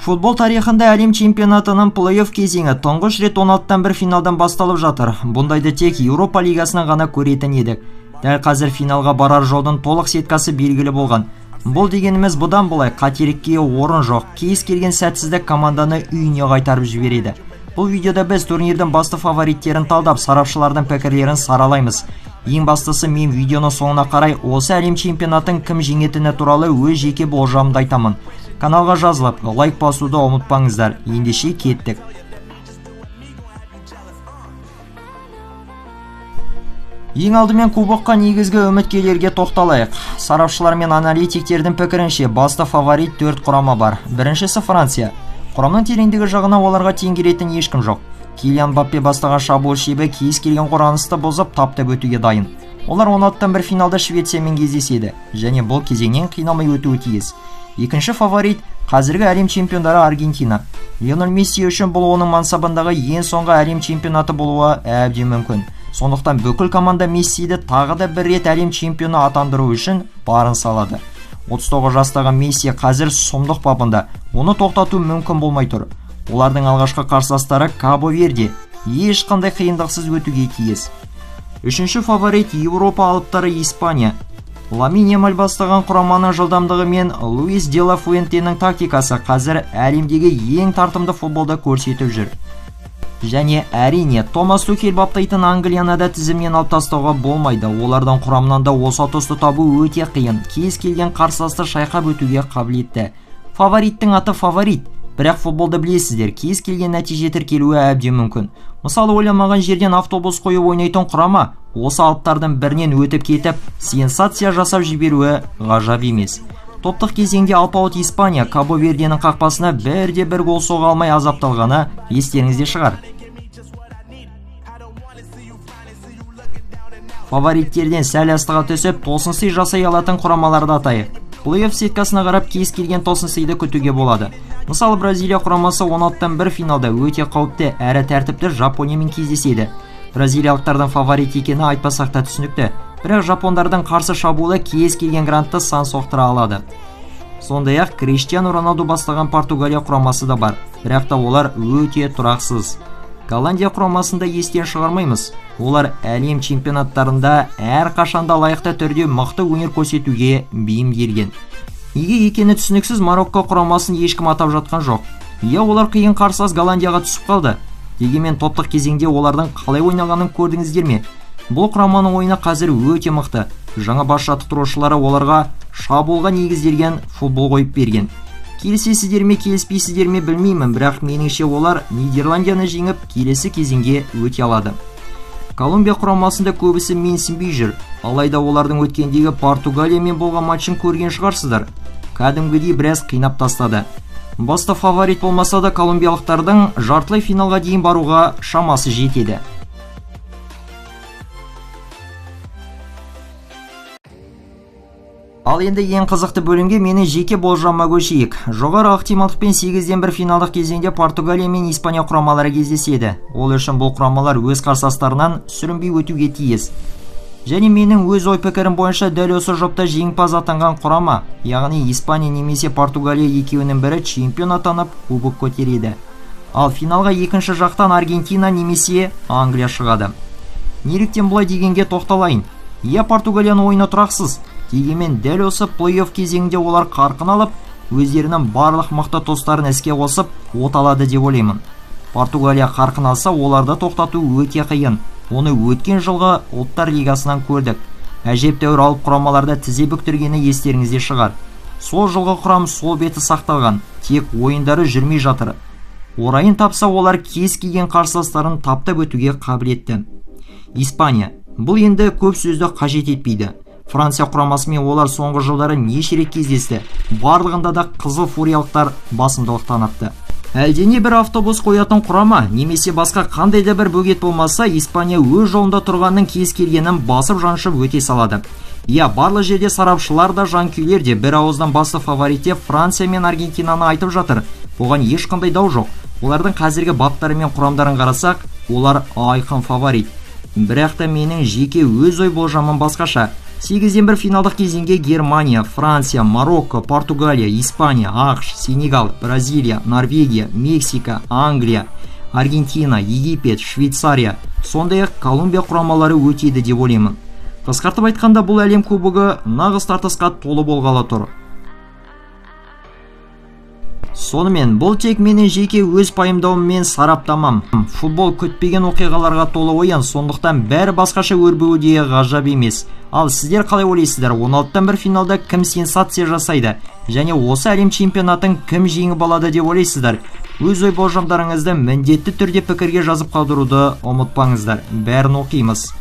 Футбол тарихында әлем чемпионатының плей-офф кезеңі тұңғыш рет 16-тан 1 финалдан басталып жатыр. Бұндайды тек Еуропа лигасынан ғана көретін едік. Дәл қазір финалға барар жолдың толық сеткасы белгілі болған. Бұл дегеніміз бұдан былай қателікке орын жоқ. Кез келген сәтсіздік команданы үйіне қайтарып жібереді. Бұл видеода біз турнирдің басты фавориттерін талдап, сарапшылардың пікірлерін саралаймыз. Ең бастысы мен видеоның соңына қарай осы әлем чемпионатын кім жеңетіні туралы өз жеке болжамымды айтамын. Каналға жазылып, лайк басуды ұмытпаңыздар. Ендеше кеттік. Ең алдымен кубокқа негізгі үміткерлерге тоқталайық. Сарапшылар мен аналитиктердің пікірінше басты фаворит 4 құрама бар. Біріншісі Франция. Құрамның тереңдігі жағынан оларға тең келетін ешкім жоқ. Килиан Мбаппе бастаған шабуыл шебі кез келген қорғанысты бұзып таптап өтуге дайын. Олар 16-тан 1 финалда Швециямен кездеседі және бұл кезеңнен қиналмай өтуі тиіс. Екінші фаворит қазіргі әлем чемпиондары Аргентина. Лионель Месси үшін бұл оның мансабындағы ең соңғы әлем чемпионаты болуы әбден мүмкін. Сондықтан бүкіл команда Мессиді тағы да бір рет әлем чемпионы атандыру үшін барын салады. 39 жастағы Месси қазір сұмдық бабында. Оны тоқтату мүмкін болмай тұр. Олардың алғашқы қарсыластары Кабо Верде. Ешқандай қиындықсыз өтуге тиіс. Үшінші фаворит Еуропа алыптары Испания. Ламин Ямаль бастаған құраманың жылдамдығы мен Луис де ла Фуэнтенің тактикасы қазір әлемдегі ең тартымды футболды көрсетіп жүр. Және әрине Томас Тухель баптайтын Англияны да тізімнен алып тастауға болмайды. Олардың құрамынан да осы тұсты табу өте қиын. Кез келген қарсыласты шайқап өтуге қабілетті. Фавориттің аты фаворит. Бірақ футболды білесіздер, кез келген нәтиже тіркелуі әбден мүмкін. Мысалы, ойламаған жерден автобус қойып ойнайтын құрама осы алыптардың бірінен өтіп кетіп, сенсация жасап жіберуі ғажап емес. Топтық кезеңде алпауыт Испания Кабо Верденің қақпасына бірде бір гол соға алмай азапталғаны естеріңізде шығар. Фавориттерден сәл астыға түсіп, тосын сый жасай алатын құрамаларды атайық. Плей-офф сеткасына қарап кез келген тосын сыйды күтуге болады. Мысалы, Бразилия құрамасы 16-тан 1 финалда өте қауіпті әрі тәртіпті Жапониямен кездеседі. Бразилиялықтардың фаворит екені айтпасақ та түсінікті. Бірақ жапондардың қарсы шабуылы кез келген грантты сан соқтыра алады. Сондай-ақ Криштиану Роналду бастаған Португалия құрамасы да бар. Бірақ та олар өте тұрақсыз. Голландия құрамасын да естен шығармаймыз. Олар әлем чемпионаттарында әрқашанда лайықты түрде мықты өнер көрсетуге бейімделген. Неге екені түсініксіз, Марокко құрамасын ешкім атап жатқан жоқ. Иә, олар қиын қарсылас Голландияға түсіп қалды. Дегенмен топтық кезеңде олардың қалай ойнағанын көрдіңіздер ме? Бұл құраманың ойыны қазір өте мықты. Жаңа бас жаттықтырушылары оларға шабуылға негізделген футбол қойып берген. Келісесіздер ме, келіспейсіздер ме білмеймін, бірақ меніңше олар Нидерландияны жеңіп келесі кезеңге өте алады. Колумбия құрамасында көбісі менсінбей жүр. Алайда олардың өткендегі Португалиямен болған матчын көрген шығарсыздар. Кәдімгідей біраз қинап тастады. Басты фаворит болмаса да колумбиялықтардың жартылай финалға дейін баруға шамасы жетеді. Ал енді ең қызықты бөлімге менің жеке болжамыма көшейік. Жоғары ықтималдықпен 8-ден 1 финалдық кезеңде Португалия мен Испания құрамалары кездеседі. Ол үшін бұл құрамалар өз қарсыластарынан сүрінбей өтуге тиіс. Және менің өз ой пікірім бойынша дәл осы жұпта жеңімпаз атанған құрама, яғни Испания немесе Португалия екеуінің бірі чемпион атанып кубок көтереді. Ал финалға екінші жақтан Аргентина немесе Англия шығады. Неліктен бұлай дегенге тоқталайын. Иә, Португалияның ойыны тұрақсыз. Дегенмен дәл осы плей-офф кезеңінде олар қарқын алып, өздерінің барлық мықты тұстарын іске қосып, от алады деп ойлаймын. Португалия қарқын алса, оларды тоқтату өте қиын. Оны өткен жылғы Ұлттар лигасынан көрдік. Әжептәуір алып құрамаларда тізе бүктіргені естеріңізде шығар. Сол жылғы құрам сол беті сақталған, тек ойындары жүрмей жатыр. Орайын тапса, олар кез келген қарсыластарын таптап өтуге қабілетті. Испания. Бұл енді көп сөзді қажет етпейді. Франция құрамасымен олар соңғы жылдары неше рет кездесті. Барлығында да қызыл фуриялықтар басымдылық танытты. Әлдене бір автобус қоятын құрама немесе басқа қандай да бір бөгет болмаса, Испания өз жолында тұрғанның кез келгенін басып жаншып өте салады. Иә, барлық жерде сарапшылар да жанкүйерлер де бір ауыздан басты фаворит деп Франция мен Аргентинаны айтып жатыр. Оған ешқандай дау жоқ. Олардың қазіргі баптары мен құрамдарын қарасақ, олар айқын фаворит. Бірақ та менің жеке өз ой болжамым басқаша. 8-ден 1 финалдық кезеңге Германия, Франция, Марокко, Португалия, Испания, АҚШ, Сенегал, Бразилия, Норвегия, Мексика, Англия, Аргентина, Египет, Швейцария, сондай-ақ Колумбия құрамалары өтеді деп ойлаймын. Қысқартып айтқанда, бұл әлем кубогы нағыз тартысқа толы болғалы тұр. Сонымен, бұл тек менің жеке өз пайымдауым мен сараптамам. Футбол күтпеген оқиғаларға толы ойын, сондықтан бәрі басқаша өрбуі де ғажап емес. Ал сіздер қалай ойлайсыздар, 16-дан 1 финалда кім сенсация жасайды және осы әлем чемпионатын кім жеңіп алады деп ойлайсыздар? Өз ой болжамдарыңызды міндетті түрде пікірге жазып қалдыруды ұмытпаңыздар. Бәрін оқимыз.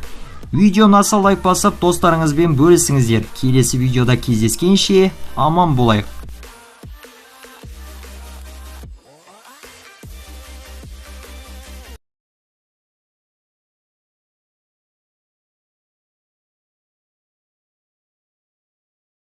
Видео ұнаса, лайк басып, достарыңызбен бөлісіңіздер. Келесі видеода кездескенше аман болайық.